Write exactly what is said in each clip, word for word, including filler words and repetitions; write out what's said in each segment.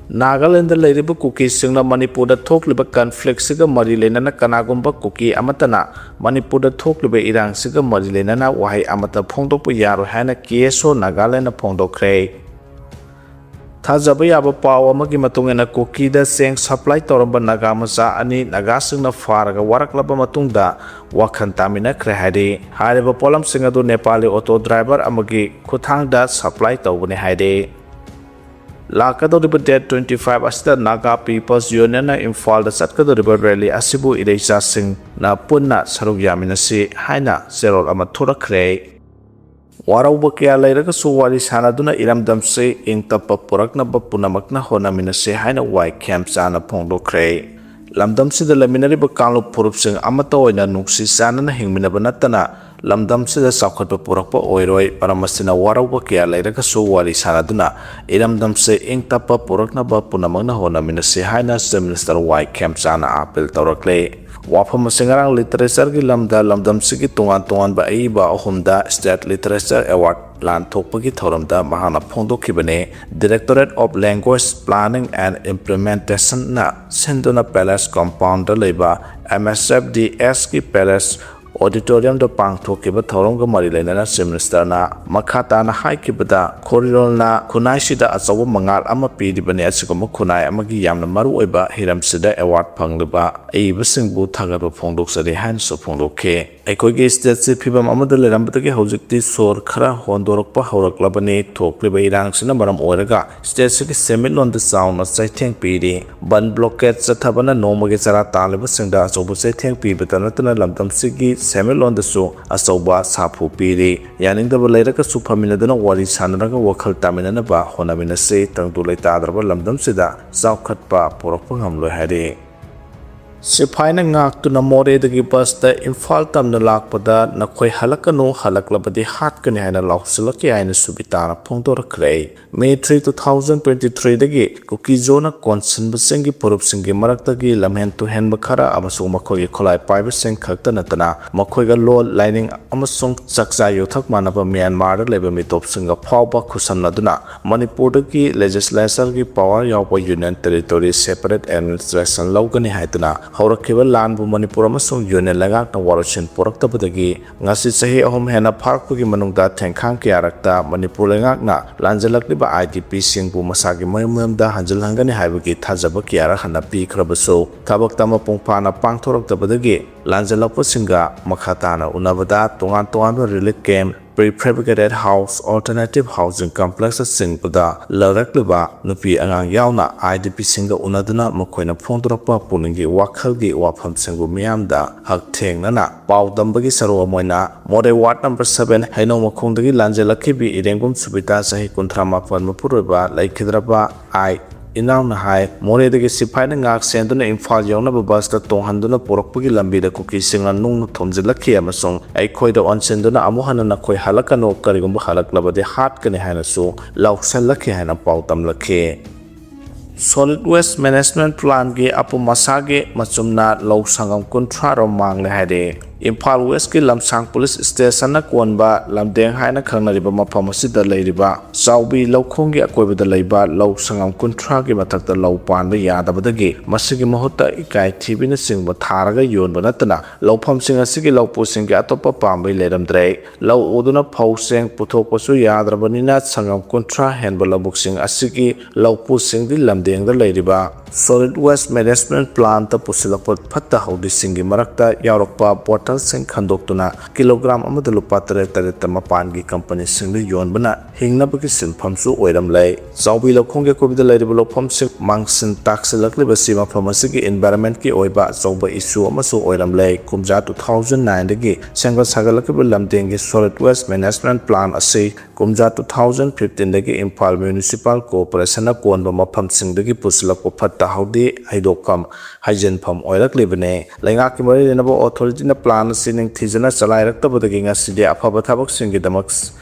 ꯅꯥꯒꯥꯂꯦꯟꯗ ꯂꯩꯔꯤꯕ ꯀꯨꯀꯤꯁꯤꯡꯅ ꯃꯅꯤꯄꯨꯔꯗ ꯊꯣꯛꯂꯤꯕ ꯀꯟꯐ꯭ꯂꯤꯛꯁꯤꯒ ꯃꯔꯤ ꯂꯩꯅꯅ ꯀꯅꯥꯒꯨꯝꯕ ꯀꯨꯀꯤ ꯑꯃꯠꯇꯅ ꯃꯅꯤꯄꯨꯔꯗ ꯊꯣꯛꯂꯤꯕ ꯏꯔꯥꯡꯁꯤꯒ ꯃꯔꯤ ꯂꯩꯅꯅ ꯋꯥꯍꯩ ꯑꯃꯠꯇ ꯐꯣꯡꯗꯣꯛꯄ ꯌꯥꯔꯣꯏ ꯍꯥꯏꯅ ꯀꯦ ꯑꯦꯁ ꯑꯣ ꯅꯥꯒꯥꯂꯦꯟꯗꯅ ꯐꯣꯡꯗꯣꯛꯈ꯭ꯔꯦ꯫ ꯊꯥꯖꯕ ꯌꯥꯕ ꯄꯥꯎ ꯑꯃꯒꯤ ꯃꯇꯨꯡ ꯏꯟꯅ, ꯀꯨꯀꯤꯗ ꯆꯦꯡ ꯁꯄ꯭ꯂꯥꯏ ꯇꯧꯔꯝꯕ ꯅꯥꯒꯥ ꯃꯆꯥ ꯑꯅꯤ ꯅꯥꯒꯥꯁꯤꯡꯅ ꯐꯥꯔꯒ ꯋꯥꯔꯛꯂꯕ ꯃꯇꯨꯡꯗ ꯋꯥꯈꯜ ꯇꯥꯃꯤꯟꯅꯈ꯭ꯔꯦ ꯍꯥꯏꯔꯤ꯫ ꯍꯥꯏꯔꯤꯕ ꯄꯣꯠꯂꯝꯁꯤꯡ ꯑꯗꯨ ꯅꯦꯄꯥꯂꯤ ꯑꯣꯇꯣ ꯗ꯭ꯔꯥꯏꯚꯔ ꯑꯃꯒꯤ ꯈꯨꯠꯊꯥꯡꯗ ꯁꯄ꯭ꯂꯥꯏ ꯇꯧꯕꯅꯤ ꯍꯥꯏꯔꯤ꯫ ꯂꯥꯛꯀꯗꯧꯔꯤꯕ date twenty five ꯑꯁꯤꯗ ꯅꯥꯒꯥ ꯄꯤꯄꯜꯁ ꯌꯨꯅꯤꯌꯟꯅ ꯏꯝꯐꯥꯜꯗ ꯆꯠꯀꯗꯧꯔꯤꯕ ꯔꯦꯂꯤ ꯑꯁꯤꯕꯨ ꯏꯔꯩꯆꯥꯁꯤꯡꯅ ꯄꯨꯟꯅ ꯁꯔꯨꯛ ꯌꯥꯃꯤꯟꯅꯁꯤ ꯍꯥꯏꯅ ꯆꯦꯔꯣꯜ ꯑꯃ ꯊꯣꯔꯛꯈ꯭ꯔꯦ꯫ ꯋꯥꯔꯧꯕ ꯀꯌꯥ ꯂꯩꯔꯒꯁꯨ ꯋꯥꯔꯤ ꯁꯥꯟꯅꯗꯨꯅ ꯏꯔꯝꯗꯝꯁꯤ ꯏꯪ ꯇꯞꯄ ꯄꯨꯔꯛꯅꯕ ꯄꯨꯝꯅꯃꯛꯅ ꯍꯣꯠꯅꯃꯤꯟꯅꯁꯤ ꯍꯥꯏꯅ ꯋꯥꯏ ꯈꯦꯝꯆꯥꯅ ꯐꯣꯡꯗꯣꯛꯈ꯭ꯔꯦ꯫ ꯂꯝꯗꯝꯁꯤꯗ ꯂꯩꯃꯤꯟꯅꯔꯤꯕ ꯀꯥꯡꯂꯨꯞ ꯐꯨꯔꯨꯞꯁꯤꯡ ꯑꯃꯠꯇ ꯑꯣꯏꯅ ꯅꯨꯡꯁꯤ ꯆꯥꯟꯅꯅ ꯍꯤꯡꯃꯤꯟꯅꯕ ꯅꯠꯇꯅ ꯂꯝꯗꯝꯁꯤꯗ ꯆꯥꯎꯈꯠꯄ ꯄꯨꯔꯛꯄ ꯑꯣꯏꯔꯣꯏ꯫ ꯃꯔꯝ ꯑꯁꯤꯅ ꯋꯥꯔꯧꯕ ꯀꯌꯥ ꯂꯩꯔꯒꯁꯨ ꯋꯥꯔꯤ ꯁꯥꯟꯅꯗꯨꯅ ꯏꯔꯝꯗꯝꯁꯦ ꯏꯪ ꯇꯞꯄ ꯄꯨꯔꯛꯅꯕ ꯄꯨꯝꯅꯃꯛꯅ ꯍꯣꯠꯅꯃꯤꯟꯅꯁꯤ ꯍꯥꯏꯅ Chief Minister ꯋꯥꯏ ꯈꯦꯝꯆꯥꯅ ꯑꯥꯄꯤꯜ ꯇꯧꯔꯛꯂꯦ꯫ ꯋꯥꯐꯝ ꯑꯁꯤ ꯉꯔꯥꯡ ꯂꯤꯇꯔꯦꯆꯔꯒꯤ ꯂꯝꯗ ꯂꯝꯗꯝꯁꯤꯒꯤ ꯇꯣꯉꯥꯟ ꯇꯣꯉꯥꯟꯕ ꯑꯏꯕ ꯑꯍꯨꯝꯗ State Literature Award ꯂꯥꯟꯊꯣꯛꯄꯒꯤ ꯊꯧꯔꯝꯗ ꯃꯍꯥꯛꯅ ꯐꯣꯡꯗꯣꯛꯈꯤꯕꯅꯤ꯫ Directorate of Language Planning and Implementationꯅ ꯁꯤꯟꯗꯨꯅ Palace Compoundꯗ ꯂꯩꯕ MSFDSꯀꯤ Palace Auditoriumꯗ ꯄꯥꯡꯊꯣꯛꯈꯤꯕ ꯊꯧꯔꯝꯒ ꯃꯔꯤ ꯂꯩꯅꯅ Chief Ministerꯅ ꯃꯈꯥ ꯇꯥꯅ ꯍꯥꯏꯈꯤꯕꯗ, ꯈꯣꯔꯤꯔꯣꯜꯅ ꯈꯨꯟꯅꯥꯏꯁꯤꯗ ꯑꯆꯧꯕ ꯃꯉꯥꯜ ꯑꯃ ꯄꯤꯔꯤꯕꯅꯤ꯫ ꯑꯁꯤꯒꯨꯝꯕ ꯈꯨꯟꯅꯥꯏ ꯑꯃꯒꯤ ꯌꯥꯝꯅ ꯃꯔꯨꯑꯣꯏꯕ ꯍꯤꯔꯝꯁꯤꯗ award ꯐꯪꯂꯤꯕ ꯑꯏꯕꯁꯤꯡꯕꯨ ꯊꯥꯒꯠꯄ ꯐꯣꯡꯗꯣꯛꯆꯔꯤ ꯍꯥꯏꯅꯁꯨ ꯐꯣꯡꯗꯣꯛꯈꯤ꯫ ꯑꯩꯈꯣꯏꯒꯤ stateꯁꯤ ꯐꯤꯕꯝ ꯑꯃꯗ ꯂꯩꯔꯝꯕꯗꯒꯤ ꯍꯧꯖꯤꯛꯇꯤ ꯁꯣꯔ ꯈꯔ ꯍꯣꯟꯗꯣꯔꯛꯄ ꯍꯧꯔꯛꯂꯕꯅꯤ꯫ ꯊꯣꯛꯂꯤꯕ ꯏꯔꯥꯡꯁꯤꯅ ꯃꯔꯝ ꯑꯣꯏꯔꯒ stateꯁꯤꯒꯤ ꯁꯦꯟꯃꯤꯠꯂꯣꯟꯗ ꯆꯥꯎꯅ ꯆꯩꯊꯦꯡ ꯄꯤꯔꯤ꯫ ꯕꯟ blockade ꯆꯠꯊꯕꯅ ꯅꯣꯡꯃꯒꯤ ꯆꯔꯥ ꯇꯥꯜꯂꯤꯕꯁꯤꯡꯗ ꯑꯆꯧꯕ ꯆꯩꯊꯦꯡ ꯄꯤꯕꯇ ꯅꯠꯇꯅ ꯂꯝꯗꯝꯁꯤꯒꯤ ꯁꯦꯟꯃꯤꯠꯂꯣꯟꯗꯁꯨ ꯑꯆꯧꯕ ꯁꯥꯐꯨ ꯄꯤꯔꯤ꯫ ꯌꯥꯅꯤꯡꯗꯕ ꯂꯩꯔꯒꯁꯨ ꯐꯝꯃꯤꯟꯅꯗꯨꯅ ꯋꯥꯔꯤ ꯁꯥꯟꯅꯔꯒ ꯋꯥꯈꯜ ꯇꯥꯃꯤꯟꯅꯅꯕ ꯍꯣꯠꯅꯃꯤꯟꯅꯁꯤ꯫ ꯇꯪꯗꯨ ꯂꯩꯇꯥꯗ꯭ꯔꯕ ꯂꯝꯗꯝꯁꯤꯗ ꯆꯥꯎꯈꯠꯄ ꯄꯨꯔꯛꯄ ꯉꯝꯂꯣꯏ ꯍꯥꯏꯔꯤ꯫ ꯁꯤꯐꯥꯏꯅ ꯉꯥꯛꯇꯨꯅ ꯃꯣꯔꯦꯗꯒꯤ ꯕꯁꯇ ꯏꯝꯐꯥꯜ ꯇꯝꯅ ꯂꯥꯛꯄꯗ "ꯅꯈꯣꯏ ꯍꯜꯂꯛꯀꯅꯨ, ꯍꯜꯂꯛꯂꯕꯗꯤ ꯍꯥꯠꯀꯅꯤ" ꯍꯥꯏꯅ ꯂꯥꯎꯁꯤꯜꯂꯛꯈꯤ ꯍꯥꯏꯅ ꯁꯨꯕꯤꯇꯥꯅ ꯐꯣꯡꯗꯣꯔꯛꯈ꯭ꯔꯦ꯫ May three, two thousand twenty-threeꯗꯒꯤ ꯀꯨꯀꯤꯖꯣꯅ ꯀꯣꯟꯁꯤꯟꯕꯁꯤꯡꯒꯤ ꯐꯨꯔꯨꯞꯁꯤꯡꯒꯤ ꯃꯔꯛꯇꯒꯤ ꯂꯝꯍꯦꯟ ꯇꯨꯍꯦꯟꯕ ꯈꯔ ꯑꯃꯁꯨꯡ ꯃꯈꯣꯏꯒꯤ ꯈꯨꯠꯂꯥꯏ ꯄꯥꯏꯕꯁꯤꯡ ꯈꯛꯇ ꯅꯠꯇꯅ ꯃꯈꯣꯏꯒ ꯂꯣꯜ, ꯂꯥꯏꯅꯤꯡ ꯑꯃꯁꯨꯡ ꯆꯥꯛꯆꯥ ꯌꯨꯊꯛ ꯃꯥꯟꯅꯕ ꯃ꯭ꯌꯥꯟꯃꯥꯔꯗ ꯂꯩꯕ ꯃꯤꯇꯣꯞꯁꯤꯡꯒ ꯐꯥꯎꯕ ꯈꯨꯠꯁꯝꯅꯗꯨꯅ ꯃꯅꯤꯄꯨꯔꯗꯒꯤ legislatureꯒꯤ power ꯌꯥꯎꯕ Union Territory separate administration ꯂꯧꯒꯅꯤ ꯍꯥꯏꯗꯨꯅ ꯍꯧꯔꯛꯈꯤꯕ ꯂꯥꯟꯕꯨ ꯃꯅꯤꯄꯨꯔ ꯑꯃꯁꯨꯡ Union ꯂꯩꯉꯥꯛꯅ ꯋꯥꯔꯣꯏꯁꯤꯟ ꯄꯨꯔꯛꯇꯕꯗꯒꯤ ꯉꯁꯤ ꯆꯍꯤ ꯑꯍꯨꯝ ꯍꯦꯟꯅ ꯐꯥꯔꯛꯄꯒꯤ ꯃꯅꯨꯡꯗ ꯊꯦꯡꯈꯥꯡ ꯀꯌꯥꯔꯛꯇ ꯃꯅꯤꯄꯨꯔ ꯂꯩꯉꯥꯛꯅ ꯂꯥꯟꯖꯜꯂꯛꯂꯤꯕ IDPꯁꯤꯡꯕꯨ ꯃꯁꯥꯒꯤ ꯃꯌꯨꯝ ꯃꯌꯨꯝꯗ ꯍꯟꯖꯤꯜꯍꯟꯒꯅꯤ ꯍꯥꯏꯕꯒꯤ ꯊꯥꯖꯕ ꯀꯌꯥꯔꯛ ꯍꯟꯅ ꯄꯤꯈ꯭ꯔꯕꯁꯨ ꯊꯕꯛꯇ ꯃꯄꯨꯡ ꯐꯥꯅ ꯄꯥꯡꯊꯣꯔꯛꯇꯕꯗꯒꯤ ꯂꯥꯟꯖꯜꯂꯛꯄꯁꯤꯡꯒ ꯃꯈꯥ ꯇꯥꯅ ꯎꯅꯕꯗ ꯇꯣꯉꯥꯟ ꯇꯣꯉꯥꯟꯕ relief camp, prefabricated house, alternative housing complexꯅꯆꯤꯡꯕꯗ ꯂꯩꯔꯛꯂꯤꯕ ꯅꯨꯄꯤ ꯑꯉꯥꯡ ꯌꯥꯎꯅ IDPꯁꯤꯡꯒ ꯎꯅꯗꯨꯅ ꯃꯈꯣꯏꯅ ꯐꯣꯡꯗꯣꯔꯛꯄ ꯄꯨꯛꯅꯤꯡꯒꯤ ꯋꯥꯈꯜꯒꯤ ꯋꯥꯐꯝꯁꯤꯡꯕꯨ ꯃꯤꯌꯥꯝꯗ ꯍꯛꯊꯦꯡꯅꯅ ꯄꯥꯎꯗꯝꯕꯒꯤ ꯁꯔꯨꯛ ꯑꯃ ꯑꯣꯏꯅ ꯃꯣꯔꯦ ward number seven ꯍꯩꯅꯧ ꯃꯈꯣꯡꯗꯒꯤ ꯂꯥꯟꯖꯦꯜꯂꯛꯈꯤꯕꯤ ꯏꯔꯦꯡꯕꯝ ꯁꯨꯕꯤꯇꯥ ꯆꯍꯤ ꯀꯨꯟꯊ꯭ꯔꯥ ꯃꯥꯄꯟ ꯃꯄꯨꯔꯣꯏꯕ ꯂꯩꯈꯤꯗ꯭ꯔꯕ ꯑꯥꯏ ꯏꯅꯥꯎꯅ ꯍꯥꯏ, ꯃꯣꯔꯦꯗꯒꯤ ꯁꯤꯐꯥꯏꯅ ꯉꯥꯛ ꯁꯦꯟꯗꯨꯅ ꯏꯝꯐꯥꯜ ꯌꯧꯅꯕ ꯕꯁꯇ ꯇꯣꯡꯍꯟꯗꯨꯅ ꯄꯨꯔꯛꯄꯒꯤ ꯂꯝꯕꯤꯗ ꯀꯨꯀꯤꯁꯤꯡꯅ ꯅꯨꯡꯅ ꯊꯣꯝꯖꯤꯜꯂꯛꯈꯤ ꯑꯃꯁꯨꯡ ꯑꯩꯈꯣꯏꯗ ꯑꯣꯟꯁꯤꯟꯗꯨꯅ "ꯑꯃꯨꯛ ꯍꯟꯅ ꯅꯈꯣꯏ ꯍꯜꯂꯛꯀꯅꯨ, ꯀꯔꯤꯒꯨꯝꯕ ꯍꯜꯂꯛꯂꯕꯗꯤ ꯍꯥꯠꯀꯅꯤ" ꯍꯥꯏꯅꯁꯨ ꯂꯥꯎꯁꯜꯂꯛꯈꯤ ꯍꯥꯏꯅ ꯄꯥꯎ ꯇꯝꯂꯛꯈꯤ꯫ Solid Waste Management Planꯒꯤ ꯑꯄꯨꯝ ꯑꯁꯥꯒꯤ ꯃꯆꯨꯝꯅ ꯂꯧ ꯁꯪꯒꯝ ꯀꯨꯟꯊ꯭ꯔꯥ ꯔꯣꯝ ꯃꯥꯡꯂꯦ ꯍꯥꯏꯔꯦ꯫ ꯏꯝꯐꯥꯜ Westꯀꯤ ꯂꯝꯁꯥꯡ Police Stationꯅ ꯀꯣꯟꯕ ꯂꯝꯗꯦꯡ ꯍꯥꯏꯅ ꯈꯪꯅꯔꯤꯕ ꯃꯐꯝ ꯑꯁꯤꯗ ꯂꯩꯔꯤꯕ ꯆꯥꯎꯕꯤ ꯂꯧꯈꯣꯡꯒꯤ ꯑꯀꯣꯏꯕꯗ ꯂꯩꯕ ꯂꯧ ꯁꯪꯒꯝ ꯀꯨꯟꯊ꯭ꯔꯥꯒꯤ ꯃꯊꯛꯇ ꯂꯧ ꯄꯥꯟꯕ ꯌꯥꯗꯕꯗꯒꯤ ꯃꯁꯤꯒꯤ ꯃꯍꯨꯠꯇ ꯏꯀꯥꯏꯊꯤꯕꯤꯅꯆꯤꯡꯕ ꯊꯥꯔꯒ ꯌꯣꯟꯕ ꯅꯠꯇꯅ ꯂꯧꯐꯝꯁꯤꯡ ꯑꯁꯤꯒꯤ ꯂꯧꯄꯨꯁꯤꯡꯒꯤ ꯑꯇꯣꯞꯄ ꯄꯥꯝꯕꯩ ꯂꯩꯔꯝꯗ꯭ꯔꯦ꯫ ꯂꯧ ꯎꯗꯨꯅ ꯐꯧ ꯆꯦꯡ ꯄꯨꯊꯣꯛꯄꯁꯨ ꯌꯥꯗ꯭ꯔꯕꯅꯤꯅ ꯁꯪꯒꯝ ꯀꯨꯟꯊ꯭ꯔꯥ ꯍꯦꯟꯕ ꯂꯧꯕꯨꯛꯁꯤꯡ ꯑꯁꯤꯒꯤ ꯂꯧꯄꯨꯁꯤꯡꯗꯤ ꯂꯝꯗꯦꯡꯗ ꯂꯩꯔꯤꯕ Solid Waste Management Plantꯇ ꯄꯨꯁꯤꯜꯂꯛꯄ ꯐꯠꯇ ꯍꯥꯎꯗꯤꯁꯤꯡꯒꯤ ꯃꯔꯛꯇ ꯌꯥꯎꯔꯛꯄ bottleꯁꯤꯡ ꯈꯟꯗꯣꯛꯇꯨꯅ ꯀꯤꯂꯣꯒ꯭ꯔꯥꯝ ꯑꯃꯗ ꯂꯨꯄꯥ ꯇꯔꯦꯠ ꯇꯔꯦꯠꯇ ꯃꯄꯥꯟꯒꯤ ꯀꯝꯄꯅꯤꯁꯤꯡꯗ ꯌꯣꯟꯕꯅ ꯍꯤꯡꯅꯕꯒꯤ ꯁꯤꯟꯐꯝꯁꯨ ꯑꯣꯏꯔꯝꯂꯦ꯫ ꯆꯥꯎꯕꯤ ꯂꯧꯈꯣꯡꯒꯤ ꯑꯀꯣꯏꯕꯗ ꯂꯩꯔꯤꯕ ꯂꯧꯐꯝꯁꯤꯡ ꯃꯥꯡꯁꯤꯟ ꯇꯥꯛꯁꯤꯜꯂꯛꯂꯤꯕꯁꯤ ꯃꯐꯝ ꯑꯁꯤꯒꯤ environmentꯀꯤ ꯑꯣꯏꯕ ꯑꯆꯧꯕ issue ꯑꯃꯁꯨ ꯑꯣꯏꯔꯝꯂꯦ꯫ ꯀꯨꯝꯖꯥ two thousand nineꯗꯒꯤ ꯁꯦꯝꯒꯠ ꯁꯥꯒꯠꯂꯛꯂꯤꯕ ꯂꯝꯗꯦꯡꯒꯤ Solid Waste Management Plant ꯑꯁꯤ ꯀꯨꯝꯖꯥ two thousand fifteenꯗꯒꯤ ꯏꯝꯐꯥꯜ Municipal Corporationꯅ ꯀꯣꯟꯕ ꯃꯐꯝꯁꯤꯡꯗꯒꯤ ꯄꯨꯁꯤꯜꯂꯛꯄ ꯐꯠꯇ ꯐꯠꯇ ꯍꯥꯎꯗꯤ ꯍꯩꯗꯣꯛꯐꯝ ꯍꯩꯖꯤꯟꯐꯝ ꯑꯣꯏꯔꯛꯂꯤꯕꯅꯤ꯫ ꯂꯩꯉꯥꯛꯀꯤ ꯃꯔꯤ ꯂꯩꯅꯕ ꯑꯣꯊꯣꯔꯤꯇꯤꯅ ꯄ꯭ꯂꯥꯟ ꯑꯁꯤ ꯅꯤꯡꯊꯤꯖꯅ ꯆꯂꯥꯏꯔꯛꯇꯕꯗꯒꯤ ꯉꯁꯤꯗꯤ ꯑꯐꯕ ꯊꯕꯛꯁꯤꯡꯒꯤꯗꯃꯛ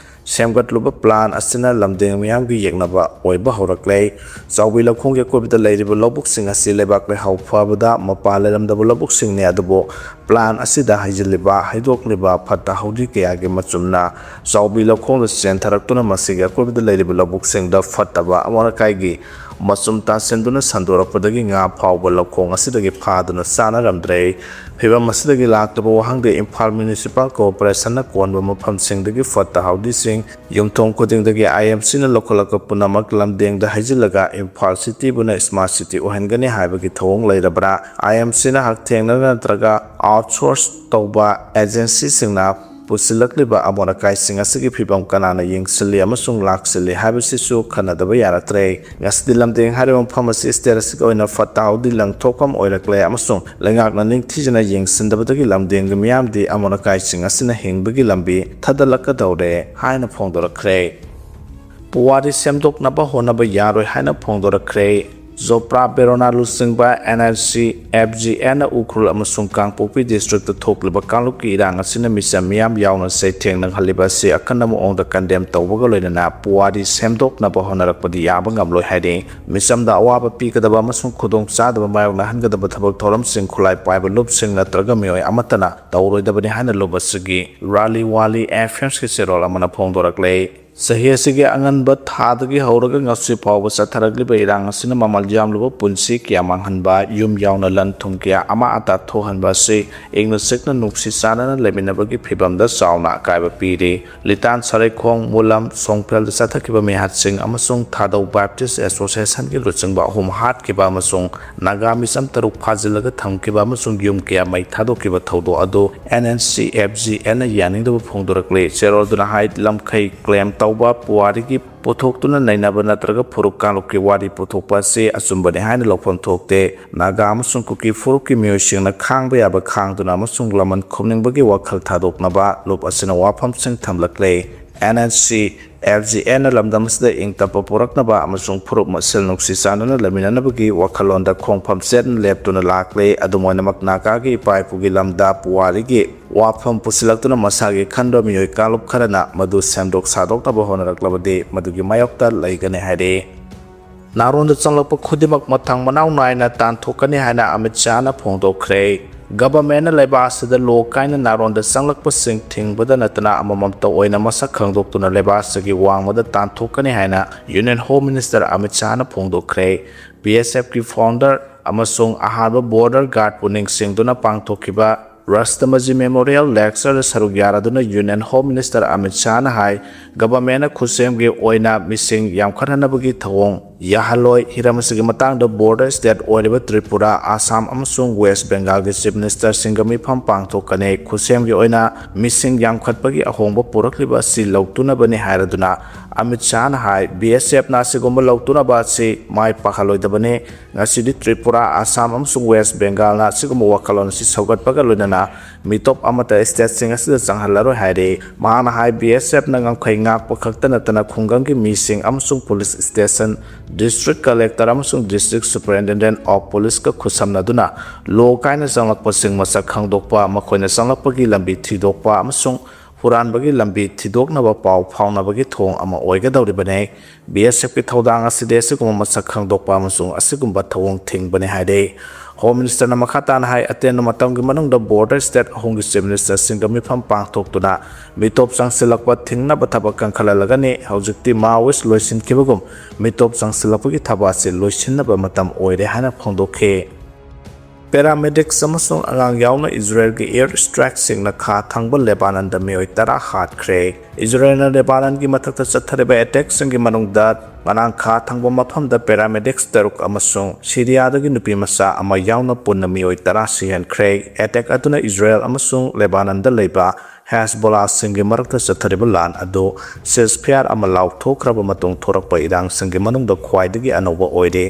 ꯁꯦꯝꯒꯠꯂꯨꯕ ꯄ꯭ꯂꯥꯟ ꯑꯁꯤꯅ ꯂꯝꯗꯦꯡ ꯃꯤꯌꯥꯝꯒꯤ ꯌꯦꯛꯅꯕ ꯑꯣꯏꯕ ꯍꯧꯔꯛꯂꯦ꯫ ꯆꯥꯎꯕꯤ ꯂꯧꯈꯣꯡꯒꯤ ꯑꯀꯣꯏꯕꯗ ꯂꯩꯔꯤꯕ ꯂꯧꯕꯨꯛꯁꯤꯡ ꯑꯁꯤ ꯂꯩꯕꯥꯛ ꯂꯩꯍꯥꯎ ꯐꯕꯗ ꯃꯄꯥꯟ ꯂꯩꯔꯝꯗꯕ ꯂꯧꯕꯨꯛꯁꯤꯡꯅꯤ, ꯑꯗꯨꯕꯨ ꯄ꯭ꯂꯥꯟ ꯑꯁꯤꯗ ꯍꯩꯖꯤꯜꯂꯤꯕ, ꯍꯩꯗꯣꯛꯂꯤꯕ ꯐꯠꯇ ꯍꯥꯎꯗꯤ ꯀꯌꯥꯒꯤ ꯃꯆꯨꯝꯅ ꯆꯥꯎꯕꯤ ꯂꯧꯈꯣꯡꯗ ꯆꯦꯟꯊꯔꯛꯇꯨꯅ ꯃꯁꯤꯒꯤ ꯑꯀꯣꯏꯕꯗ ꯂꯩꯔꯤꯕ ꯂꯧꯕꯨꯛꯁꯤꯡꯗ ꯐꯠꯇꯕ ꯑꯃꯣꯠ ꯑꯀꯥꯏꯒꯤ ꯃꯆꯨꯝ ꯇꯥꯁꯤꯟꯗꯨꯅ ꯁꯟꯗꯣꯔꯛꯄꯗꯒꯤ ꯉꯥ ꯐꯥꯎꯕ ꯂꯧꯈꯣꯡ ꯑꯁꯤꯗꯒꯤ ꯐꯥꯗꯨꯅ ꯆꯥꯅꯔꯝꯗ꯭ꯔꯦ꯫ ꯐꯤꯚꯝ ꯑꯁꯤꯗꯒꯤ ꯂꯥꯛꯇꯕ ꯋꯥꯍꯪꯗꯤ ꯏꯝꯐꯥꯜ ꯃ꯭ꯌꯨꯅꯤꯁꯤꯄꯥꯜ ꯀꯣꯔꯄꯣꯔꯦꯁꯟꯅ ꯀꯣꯟꯕ ꯃꯐꯝꯁꯤꯡꯗꯒꯤ ꯐꯠꯇ ꯍꯥꯎꯗꯤꯁꯤꯡ ꯌꯨꯝꯊꯣꯡ ꯈꯨꯗꯤꯡꯗꯒꯤ ꯑꯥꯏ ꯑꯦꯝ ꯁꯤꯅ ꯂꯧꯈꯠꯂꯛꯄ ꯄꯨꯝꯅꯃꯛ ꯂꯝꯗꯦꯡꯗ ꯍꯩꯖꯤꯜꯂꯒ ꯏꯝꯐꯥꯜ ꯁꯤꯇꯤꯕꯨꯅ ꯁ꯭ꯃꯥꯔꯠ ꯁꯤꯇꯤ ꯑꯣꯏꯍꯟꯒꯅꯤ ꯍꯥꯏꯕꯒꯤ ꯊꯧꯑꯣꯡ ꯂꯩꯔꯕ꯭ꯔꯥ? ꯑꯥꯏ ꯑꯦꯝ ꯁꯤꯅ ꯍꯛꯊꯦꯡꯅꯅ ꯅꯠꯇ꯭ꯔꯒ ꯑꯥꯎꯠꯁꯣꯔꯁ ꯇꯧꯕ ꯑꯦꯖꯦꯟꯁꯤꯁꯤꯡꯅ ꯄꯨꯁꯤꯜꯂꯛꯂꯤꯕ ꯑꯃꯣꯠ ꯑꯀꯥꯏꯁꯤꯡ ꯑꯁꯤꯒꯤ ꯐꯤꯕꯝ ꯀꯅꯥꯅ ꯌꯦꯡꯁꯤꯜꯂꯤ ꯑꯃꯁꯨꯡ ꯂꯥꯛꯁꯤꯜꯂꯤ ꯍꯥꯏꯕꯁꯤꯁꯨ ꯈꯟꯅꯗꯕ ꯌꯥꯔꯛꯇ꯭ꯔꯦ꯫ ꯉꯁꯤꯗꯤ ꯂꯝꯗꯦꯡ ꯍꯥꯏꯔꯤꯕ ꯃꯐꯝ ꯑꯁꯤ ꯁ꯭ꯇꯦꯠ ꯑꯁꯤꯒꯤ ꯑꯣꯏꯅ ꯐꯠꯇ ꯍꯥꯎꯗꯤ ꯂꯪꯊꯣꯛꯐꯝ ꯑꯣꯏꯔꯛꯂꯦ ꯑꯃꯁꯨꯡ ꯂꯩꯉꯥꯛꯅ ꯅꯤꯡꯊꯤꯖꯅ ꯌꯦꯡꯁꯤꯟꯗꯕꯗꯒꯤ ꯂꯝꯗꯦꯡꯒꯤ ꯃꯤꯌꯥꯝꯗꯤ ꯑꯃꯣꯠ ꯑꯀꯥꯏꯁꯤꯡ ꯑꯁꯤꯅ ꯍꯤꯡꯕꯒꯤ ꯂꯝꯕꯤ ꯊꯥꯗꯠꯂꯛꯀꯗꯧꯔꯦ ꯍꯥꯏꯅ ꯐꯣꯡꯗꯣꯔꯛꯈ꯭ꯔꯦ꯫ ꯄꯨꯋꯥꯔꯤ ꯁꯦꯝꯗꯣꯛꯅꯕ ꯍꯣꯠꯅꯕ ꯌꯥꯔꯣꯏ ꯍꯥꯏꯅ ꯐꯣꯡꯗꯣꯔꯛꯈ꯭ꯔꯦ꯫ ꯖꯣꯄ꯭ꯔꯥ ꯕꯦꯔꯣꯅꯥ ꯂꯨꯆꯤꯡꯕ N N C, F G ꯑꯦꯟꯅ ꯎꯈ꯭ꯔꯨꯜ ꯑꯃꯁꯨꯡ ꯀꯥꯡꯄꯣꯛꯄꯤ ꯗꯤꯁꯇ꯭ꯔꯤꯛꯇ ꯊꯣꯛꯂꯤꯕ ꯀꯥꯡꯂꯨꯞꯀꯤ ꯏꯔꯥꯡ ꯑꯁꯤꯅ ꯃꯤꯆꯝ ꯃꯤꯌꯥꯝ ꯌꯥꯎꯅ ꯆꯩꯊꯦꯡ ꯅꯪꯍꯜꯂꯤꯕ ꯑꯁꯤ ꯑꯀꯟꯕ ꯃꯑꯣꯡꯗ ꯀꯟꯗꯦꯝ ꯇꯧꯕꯒ ꯂꯣꯏꯅꯅ ꯄꯨꯋꯥꯔꯤ ꯁꯦꯝꯗꯣꯛꯅꯕ ꯍꯣꯠꯅꯔꯛꯄꯗꯤ ꯌꯥꯕ ꯉꯝꯂꯣꯏ ꯍꯥꯏꯔꯤ꯫ ꯃꯤꯆꯝꯗ ꯑꯋꯥꯕ ꯄꯤꯒꯗꯕ ꯑꯃꯁꯨꯡ ꯈꯨꯗꯣꯡꯆꯥꯗꯕ ꯃꯥꯌꯣꯛꯅꯍꯟꯒꯗꯕ ꯊꯕꯛ ꯊꯧꯔꯝꯁꯤꯡ ꯈꯨꯠꯂꯥꯏ ꯄꯥꯏꯕ ꯂꯨꯞꯁꯤꯡ ꯅꯠꯇ꯭ꯔꯒ ꯃꯤꯑꯣꯏ ꯑꯃꯠꯇꯅ ꯇꯧꯔꯣꯏꯗꯕꯅꯤ ꯍꯥꯏꯅ ꯂꯨꯞ ꯑꯁꯤꯒꯤ ꯔꯥꯂꯤ ꯋꯥꯂꯤ ꯑꯦꯐ ꯑꯦꯝꯁꯀꯤ ꯆꯦꯔꯣꯜ ꯑꯃꯅ ꯐꯣꯡꯗꯣꯔꯛꯂꯦ꯫ ꯆꯍꯤ ꯑꯁꯤꯒꯤ ꯑꯉꯟꯕ ꯊꯥꯗꯒꯤ ꯍꯧꯔꯒ ꯉꯁꯤ ꯐꯥꯎꯕ ꯆꯠꯊꯔꯛꯂꯤꯕ ꯏꯔꯥꯡ ꯑꯁꯤꯅ ꯃꯃꯜ ꯌꯥꯝꯂꯕ ꯄꯨꯟꯁꯤ ꯀꯌꯥ ꯃꯥꯡꯍꯟꯕ, ꯌꯨꯝ ꯌꯥꯎꯅ ꯂꯟ ꯊꯨꯝ ꯀꯌꯥ ꯑꯃꯥ ꯑꯇꯥ ꯊꯣꯛꯍꯟꯕ ꯑꯁꯤ ꯏꯪꯅ ꯆꯤꯛꯅ ꯅꯨꯡꯁꯤ ꯆꯥꯟꯅꯅ ꯂꯩꯃꯤꯟꯅꯕꯒꯤ ꯐꯤꯕꯝꯗ ꯆꯥꯎꯅ ꯑꯀꯥꯏꯕ ꯄꯤꯔꯤ꯫ ꯂꯤꯇꯥꯟ, ꯁꯔꯩꯈꯣꯡ, ꯃꯨꯂꯝ, ꯁꯣꯡꯐꯦꯜꯗ ꯆꯠꯊꯈꯤꯕ ꯃꯤꯍꯥꯠꯁꯤꯡ ꯑꯃꯁꯨꯡ ꯊꯥꯗꯧ ꯕꯦꯞꯇꯤꯁ ꯑꯦꯁꯣꯁꯤꯌꯦꯁꯟꯒꯤ ꯂꯨꯆꯤꯡꯕ ꯑꯍꯨꯝ ꯍꯥꯠꯈꯤꯕ ꯑꯃꯁꯨꯡ ꯅꯥꯒꯥ ꯃꯤꯆꯝ ꯇꯔꯨꯛ ꯐꯥꯖꯤꯜꯂꯒ ꯊꯝꯈꯤꯕ ꯑꯃꯁꯨꯡ ꯌꯨꯝ ꯀꯌꯥ ꯃꯩ ꯊꯥꯗꯣꯛꯈꯤꯕ ꯊꯧꯗꯣꯛ ꯑꯗꯨ N N C F G ꯑꯦꯟꯅ ꯌꯥꯅꯤꯡꯗꯕ ꯐꯣꯡꯗꯣꯔꯛꯂꯤ꯫ ꯆꯦꯔꯣꯜꯗꯨꯅ ꯍꯥꯏ, ꯂꯝꯈꯩ ꯀ꯭ꯂꯦꯝ ꯇꯧꯕ, ꯄꯨꯋꯥꯔꯤꯒꯤ ꯄꯨꯊꯣꯛꯇꯨꯅ ꯅꯩꯅꯕ ꯅꯠꯇ꯭ꯔꯒ ꯐꯨꯔꯨꯞ ꯀꯥꯡꯂꯨꯞꯀꯤ ꯋꯥꯔꯤ ꯄꯨꯊꯣꯛꯄ ꯑꯁꯤ ꯑꯆꯨꯝꯕꯅꯤ ꯍꯥꯏꯅ ꯂꯧꯐꯝ ꯊꯣꯛꯇꯦ꯫ ꯅꯥꯒꯥ ꯑꯃꯁꯨꯡ ꯀꯨꯀꯤ ꯐꯨꯔꯨꯞꯀꯤ ꯃꯤꯑꯣꯏꯁꯤꯡꯅ ꯈꯥꯡꯕ ꯌꯥꯕ ꯈꯥꯡꯗꯨꯅ ꯑꯃꯁꯨꯡ ꯂꯃꯟ ꯈꯨꯝꯅꯤꯡꯕꯒꯤ ꯋꯥꯈꯜ ꯊꯥꯗꯣꯛꯅꯕ ꯂꯨꯞ ꯑꯁꯤꯅ ꯋꯥꯐꯝꯁꯤꯡ ꯊꯝꯂꯛꯂꯦ꯫ N N C L G ꯑꯦꯟꯅ ꯂꯝꯗꯝ ꯑꯁꯤꯗ ꯏꯪ ꯇꯞꯄ ꯄꯨꯔꯛꯅꯕ ꯑꯃꯁꯨꯡ ꯐꯨꯔꯨꯞ ꯃꯁꯦꯜ ꯅꯨꯡꯁꯤ ꯆꯥꯟꯅꯅ ꯂꯩꯃꯤꯟꯅꯅꯕꯒꯤ ꯋꯥꯈꯜꯂꯣꯟꯗ ꯈꯣꯡꯐꯝ ꯆꯦꯠꯅ ꯂꯦꯞꯇꯨꯅ ꯂꯥꯛꯂꯦ꯫ ꯑꯗꯨꯝ ꯑꯣꯏꯅꯃꯛ, ꯅꯥꯒꯥꯒꯤ ꯏꯄꯥ ꯏꯄꯨꯒꯤ ꯂꯝꯗ ꯄꯨꯋꯥꯔꯤꯒꯤ ꯋꯥꯐꯝ ꯄꯨꯁꯤꯜꯂꯛꯇꯨꯅ ꯃꯁꯥꯒꯤ ꯈꯟꯕ ꯃꯤꯑꯣꯏ ꯀꯥꯡꯂꯨꯞ ꯈꯔꯅ ꯃꯗꯨ ꯁꯦꯝꯗꯣꯛ ꯁꯥꯗꯣꯛꯅꯕ ꯍꯣꯠꯅꯔꯛꯂꯕꯗꯤ ꯃꯗꯨꯒꯤ ꯃꯥꯌꯣꯛꯇ ꯂꯩꯒꯅꯤ ꯍꯥꯏꯔꯤ꯫ ꯅꯥꯔꯣꯟꯗ ꯆꯪꯂꯛꯄ ꯈꯨꯗꯤꯡꯃꯛ ꯃꯊꯪ ꯃꯅꯥꯎ ꯅꯥꯏꯅ ꯇꯥꯟꯊꯣꯛꯀꯅꯤ ꯍꯥꯏꯅ ꯑꯃꯤꯠ ꯁꯥꯍꯅ ꯐꯣꯡꯗꯣꯛꯈ꯭ꯔꯦ꯫ ꯒꯚꯔꯟꯃꯦꯟꯠꯅ ꯂꯩꯕꯥꯛ ꯑꯁꯤꯗ ꯂꯣ ꯀꯥꯏꯅ ꯅꯥꯔꯣꯟꯗ ꯆꯪꯂꯛꯄꯁꯤꯡ ꯊꯤꯡꯕꯗ ꯅꯠꯇꯅ ꯑꯃꯃꯝꯇ ꯑꯣꯏꯅ ꯃꯁꯛ ꯈꯪꯗꯣꯛꯇꯨꯅ ꯂꯩꯕꯥꯛ ꯑꯁꯤꯒꯤ ꯋꯥꯡꯃꯗ ꯇꯥꯟꯊꯣꯛꯀꯅꯤ ꯍꯥꯏꯅ ꯌꯨꯅꯤꯌꯟ ꯍꯣꯝ ꯃꯤꯅꯤꯁꯇꯔ ꯑꯃꯤꯠ ꯁꯥꯍꯅ ꯐꯣꯡꯗꯣꯛꯈ꯭ꯔꯦ꯫ ꯕꯤ ꯑꯦꯁ ꯑꯦꯐꯀꯤ ꯐꯥꯎꯟꯗꯔ ꯑꯃꯁꯨꯡ ꯑꯍꯥꯟꯕ ꯕꯣꯔꯗꯔ ꯒꯥꯔꯗꯄꯨ ꯅꯤꯡꯁꯤꯡꯗꯨꯅ ꯄꯥꯡꯊꯣꯛꯈꯤꯕ ꯔꯥꯁꯇ꯭ꯔꯄꯇꯤ ꯃꯦꯃꯣꯔꯤꯌꯦꯜ ꯂꯦꯛꯆꯔꯗ ꯁꯔꯨꯛ ꯌꯥꯔꯗꯨꯅ ꯌꯨꯅꯤꯌꯟ ꯍꯣꯝ ꯃꯤꯅꯤꯁꯇꯔ ꯑꯃꯤꯠ ꯁꯥꯍꯅ ꯍꯥꯏ, ꯒꯚꯔꯟꯃꯦꯟꯠꯅ ꯈꯨꯠꯁꯦꯝꯒꯤ ꯑꯣꯏꯅ ꯃꯤꯁꯤꯡ ꯌꯥꯝꯈꯠꯍꯟꯅꯕꯒꯤ ꯊꯧꯑꯣꯡ ꯌꯥꯍꯜꯂꯣꯏ꯫ ꯍꯤꯔꯝ ꯑꯁꯤꯒꯤ ꯃꯇꯥꯡꯗ ꯕꯣꯔꯗꯔ ꯁ꯭ꯇꯦꯠ ꯑꯣꯏꯔꯤꯕ ꯇ꯭ꯔꯤꯄꯨꯔꯥ, ꯑꯁꯥꯝ ꯑꯃꯁꯨꯡ ꯋꯦꯁ ꯕꯦꯡꯒꯥꯜꯒꯤ ꯆꯤꯐ ꯃꯤꯅꯤꯁꯇꯔꯁꯤꯡꯒ ꯃꯤꯐꯝ ꯄꯥꯡꯊꯣꯛꯀꯅꯤ꯫ ꯈꯨꯠꯁꯦꯝꯒꯤ ꯑꯣꯏꯅ ꯃꯤꯁꯤꯡ ꯌꯥꯝꯈꯠꯄꯒꯤ ꯑꯍꯣꯡꯕ ꯄꯨꯔꯛꯂꯤꯕ ꯑꯁꯤ ꯂꯧꯇꯨꯅꯕꯅꯤ ꯍꯥꯏꯔꯗꯨꯅ ꯑꯃꯤꯠ ꯁꯥꯍꯅ ꯍꯥꯏ, ꯕꯤ ꯑꯦꯁ ꯑꯦꯐꯅ ꯑꯁꯤꯒꯨꯝꯕ ꯂꯧꯇꯨꯅꯕ ꯑꯁꯤ ꯃꯥꯏ ꯄꯥꯛꯍꯜꯂꯣꯏꯗꯕꯅꯤ꯫ ꯉꯁꯤꯗꯤ ꯇ꯭ꯔꯤꯄꯨꯔꯥ, ꯑꯁꯥꯝ ꯑꯃꯁꯨꯡ ꯋꯦꯁ ꯕꯦꯡꯒꯥꯜꯅ ꯑꯁꯤꯒꯨꯝꯕ ꯋꯥꯈꯜꯂꯣꯟ ꯑꯁꯤ ꯁꯧꯒꯠꯄꯒ ꯂꯣꯏꯅꯅ ꯃꯤꯇꯣꯞ ꯑꯃꯠꯇ ꯁ꯭ꯇꯦꯠꯁꯤꯡ ꯑꯁꯤꯗ ꯆꯪꯍꯜꯂꯔꯣꯏ ꯍꯥꯏꯔꯤ꯫ ꯃꯍꯥꯛꯅ ꯍꯥꯏ, ꯕꯤ ꯑꯦꯁ ꯑꯦꯐꯅ ꯉꯝꯈꯩ ꯉꯥꯛꯄ ꯈꯛꯇ ꯅꯠꯇꯅ ꯈꯨꯡꯒꯪꯒꯤ ꯃꯤꯁꯤꯡ ꯑꯃꯁꯨꯡ ꯄꯨꯂꯤꯁ ꯁ꯭ꯇꯦꯁꯟ, ꯗꯤꯁꯇ꯭ꯔꯤꯛ ꯀꯂꯦꯛꯇꯔ ꯑꯃꯁꯨꯡ ꯗꯤꯁꯇ꯭ꯔꯤꯛ ꯁꯨꯄꯔꯤꯟꯇꯦꯟꯗꯦꯟꯠ ꯑꯣꯐ ꯄꯨꯂꯤꯁꯀ ꯈꯨꯠꯁꯝꯅꯗꯨꯅ ꯂꯣ ꯀꯥꯏꯅ ꯆꯪꯂꯛꯄꯁꯤꯡ ꯃꯁꯛ ꯈꯪꯗꯣꯛꯄ, ꯃꯈꯣꯏꯅ ꯆꯪꯂꯛꯄꯒꯤ ꯂꯝꯕꯤ ꯊꯤꯗꯣꯛꯄ ꯑꯃꯁꯨꯡ ꯍꯨꯔꯥꯟꯕꯒꯤ ꯂꯝꯕꯤ ꯊꯤꯗꯣꯛꯅꯕ ꯄꯥꯎ ꯐꯥꯎꯅꯕꯒꯤ ꯊꯣꯡ ꯑꯃ ꯑꯣꯏꯒꯗꯧꯔꯤꯕꯅꯤ꯫ ꯕꯤ ꯑꯦꯁ ꯑꯦꯐꯀꯤ ꯊꯧꯗꯥꯡ ꯑꯁꯤꯗꯤ ꯑꯁꯤꯒꯨꯝꯕ ꯃꯁꯛ ꯈꯪꯗꯣꯛꯄ ꯑꯃꯁꯨꯡ ꯑꯁꯤꯒꯨꯝꯕ ꯊꯧꯑꯣꯡ ꯊꯤꯡꯕꯅꯤ ꯍꯥꯏꯔꯤ꯫ ꯍꯣꯝ ꯃꯤꯅꯤꯁꯇꯔꯅ ꯃꯈꯥ ꯇꯥꯅ ꯍꯥꯏ, ꯑꯇꯦꯟꯕ ꯃꯇꯝꯒꯤ ꯃꯅꯨꯡꯗ ꯕꯣꯔꯗꯔ ꯁ꯭ꯇꯦꯠ ꯑꯍꯨꯝꯒꯤ ꯆꯤꯐ ꯃꯤꯅꯤꯁꯇꯔꯁꯤꯡꯒ ꯃꯤꯐꯝ ꯄꯥꯡꯊꯣꯛꯇꯨꯅ ꯃꯤꯇꯣꯞ ꯆꯪꯁꯤꯜꯂꯛꯄ ꯊꯤꯡꯅꯕ ꯊꯕꯛ ꯀꯟꯈꯠꯍꯜꯂꯒꯅꯤ꯫ ꯍꯧꯖꯤꯛꯇꯤ ꯃꯥꯑꯣꯏꯁ ꯂꯣꯏꯁꯤꯟꯈꯤꯕꯒꯨꯝ ꯃꯤꯇꯣꯞ ꯆꯪꯁꯤꯜꯂꯛꯄꯒꯤ ꯊꯕꯛ ꯑꯁꯤ ꯂꯣꯏꯁꯤꯟꯅꯕ ꯃꯇꯝ ꯑꯣꯏꯔꯦ ꯍꯥꯏꯅ ꯐꯣꯡꯗꯣꯛꯈꯤ꯫ ꯄꯦꯔꯥꯃꯦꯗꯤꯛꯁ ꯑꯃꯁꯨꯡ ꯑꯉꯥꯡ ꯌꯥꯎꯅ ꯏꯖꯔꯦꯜꯒꯤ ꯑꯦꯌꯔ ꯁ꯭ꯇ꯭ꯔꯥꯏꯛꯁꯤꯡꯅ ꯈꯥ ꯊꯪꯕ ꯂꯦꯕꯥꯅꯟꯗ ꯃꯤꯑꯣꯏ ꯇꯔꯥ ꯍꯥꯠꯈ꯭ꯔꯦ꯫ ꯏꯖꯔꯦꯜꯅ ꯂꯦꯕꯥꯅꯟꯒꯤ ꯃꯊꯛꯇ ꯆꯠꯊꯔꯤꯕ ꯑꯦꯇꯦꯛꯁꯤꯡꯒꯤ ꯃꯅꯨꯡꯗ ꯉꯔꯥꯡ ꯈꯥ ꯊꯪꯕ ꯃꯐꯝꯗ ꯄꯦꯔꯥꯃꯦꯗꯤꯛꯁ ꯇꯔꯨꯛ ꯑꯃꯁꯨꯡ ꯁꯤꯔꯤꯌꯥꯗꯒꯤ ꯅꯨꯄꯤ ꯃꯆꯥ ꯑꯃ ꯌꯥꯎꯅ ꯄꯨꯟꯅ ꯃꯤꯑꯣꯏ ꯇꯔꯥ ꯁꯤꯍꯟꯈ꯭ꯔꯦ꯫ ꯑꯦꯇꯦꯛ ꯑꯗꯨꯅ ꯏꯖꯔꯦꯜ ꯑꯃꯁꯨꯡ ꯂꯦꯕꯥꯅꯟꯗ ꯂꯩꯕ ꯍꯦꯁꯕꯣꯂꯥꯁꯤꯡꯒꯤ ꯃꯔꯛꯇ ꯆꯠꯊꯔꯤꯕ ꯂꯥꯟ ꯑꯗꯨ ceasefire ꯑꯃ ꯂꯥꯎꯊꯣꯛꯈ꯭ꯔꯕ ꯃꯇꯨꯡ ꯊꯣꯔꯛꯄ ꯏꯔꯥꯡꯁꯤꯡꯒꯤ ꯃꯅꯨꯡꯗ ꯈ꯭ꯋꯥꯏꯗꯒꯤ ꯑꯅꯧꯕ ꯑꯣꯏꯔꯦ꯫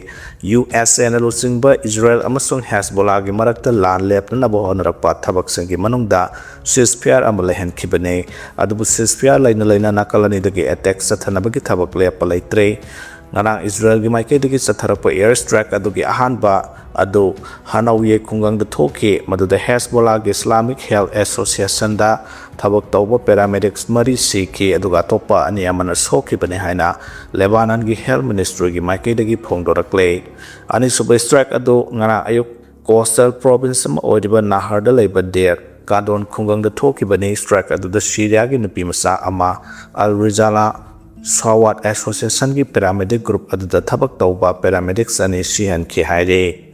USAꯅ ꯂꯨꯆꯤꯡꯕ ꯏꯖꯔꯦꯜ ꯑꯃꯁꯨꯡ ꯍꯦꯁꯕꯣꯂꯥꯒꯤ ꯃꯔꯛꯇ ꯂꯥꯟ ꯂꯦꯞꯅꯅꯕ ꯍꯣꯠꯅꯔꯛꯄ ꯊꯕꯛꯁꯤꯡꯒꯤ ꯃꯅꯨꯡꯗ ceasefire ꯑꯃ ꯂꯩꯍꯟꯈꯤꯕꯅꯤ꯫ ꯑꯗꯨꯕꯨ ceasefire ꯂꯩꯅ ꯂꯩꯅ ꯅꯥꯀꯜ ꯑꯅꯤꯗꯒꯤ attack ꯆꯠꯊꯅꯕꯒꯤ ꯊꯕꯛ ꯂꯦꯞꯄ ꯂꯩꯇ꯭ꯔꯦ꯫ ꯉꯔꯥꯡ ꯏꯖꯔꯦꯜꯒꯤ ꯃꯥꯏꯀꯩꯗꯒꯤ ꯆꯠꯊꯔꯛꯄ air strike ꯑꯗꯨꯒꯤ ꯑꯍꯥꯟꯕ ꯑꯗꯨ ꯍꯅꯧꯌꯦ ꯈꯨꯡꯒꯪꯗ ꯊꯣꯛꯈꯤ, ꯃꯗꯨꯗ ꯍꯦꯁꯕꯣꯂꯥꯒꯤ Islamic Health Associationꯗ ꯊꯕꯛ ꯇꯧꯕ paramedics ꯃꯔꯤ ꯁꯤꯈꯤ, ꯑꯗꯨꯒ ꯑꯇꯣꯞꯄ ꯑꯅꯤ ꯑꯃꯅ ꯁꯣꯛꯈꯤꯕꯅꯤ ꯍꯥꯏꯅ ꯂꯦꯕꯥꯅꯟꯒꯤ health ministryꯒꯤ ꯃꯥꯏꯀꯩꯗꯒꯤ ꯐꯣꯡꯗꯣꯔꯛꯂꯦ꯫ ꯑꯅꯤꯁꯨꯕ strike ꯑꯗꯨ ꯉꯔꯥꯡ ꯑꯌꯨꯛ coastal province ꯑꯃ ꯑꯣꯏꯔꯤꯕ ꯅꯥꯍꯔꯗ ꯂꯩꯕ ꯗꯦꯔ ꯀꯥꯗꯣꯟ ꯈꯨꯡꯒꯪꯗ ꯊꯣꯛꯈꯤꯕꯅꯤ꯫ Strike ꯑꯗꯨꯗ ꯁꯤꯔꯤꯌꯥꯒꯤ ꯅꯨꯄꯤ ꯃꯆꯥ ꯑꯃ ꯑꯜ ꯔꯤꯖꯥꯂꯥ ꯁꯋꯥꯠ Associationꯒꯤ paramedic group ꯑꯗꯨꯗ ꯊꯕꯛ ꯇꯧꯕ paramedics ꯑꯅꯤ ꯁꯤꯍꯟꯈꯤ ꯍꯥꯏꯔꯤ꯫